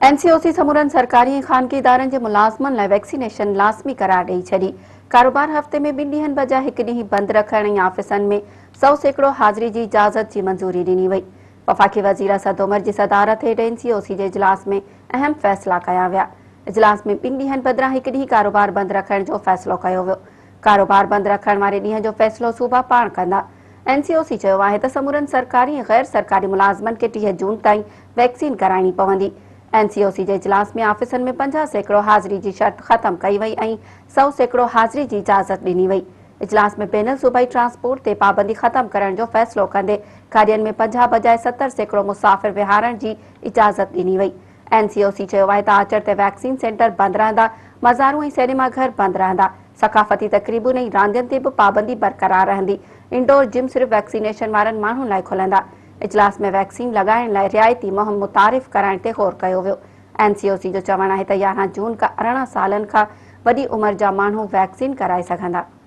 N سي او سي سمورن سرڪاري ۽ خانگي ادارن جي ملازمن لاء ويڪسينيشن لازمي قرار ڏئي ڇڏي. ڪاروبار هفتي ۾ ٻن ڏينهن بجاء هڪ ڏينهن بند رکڻ ۽ آفيسن ۾ 100% حاضري جي اجازت جي منظوري ڏني وئي. وفاقي وزير اسد عمر جي صدارت هيٺ اين سي او سي جي اجلاس ۾ اهم فيصلا ڪيا ويا. اجلاس ۾ ٻن ڏينهن بدران هڪ ڏينهن ڪاروبار بند رکڻ جو فيصلو ڪيو ويو. ڪاروبار بند رکڻ واري ڏينهن جو فيصلو صوبا پاڻ ڪندا. اين سي او سي چيو آهي ته سمورن سرڪاري ۽ غير سرڪاري ملازمن کي 30 جون تائين ويڪسين ڪرائڻي پوندي. اين سي او سي جي اجلاس ۾ آفيسن ۾ 50% حاضري جي شرط ختم ڪئي وئي ۽ 100% حاضري جي اجازت ڏني وئي. اجلاس ۾ بين الصوبائي ٽرانسپورٽ تي پابندي ختم ڪرڻ جو فيصلو ڪندي گاڏين ۾ 50 بجاء 70% مسافر ويهارڻ جي اجازت ڏني وئي. اين سي او سي چيو آهي ته آچر تي ويڪسين سينٽر بند رهندا، مزارون ۽ سئنيما گهر بند رهندا، ثقافتي تقريبون ۽ راندين تي به پابندي برقرار رهندي، انڊور جم صرف ويڪسينيشن وارن ماڻهن لاء کلندا. اجلاس ۾ ويڪسين لڳائڻ لاء رعايتي مهم متعارف ڪرائڻ تي غور ڪيو ويو. اين سي او سي جو چوڻ آهي ته 11 جون کان 18 سالن کان وڏي عمر جا ماڻهو ويڪسين ڪرائي سگهندا.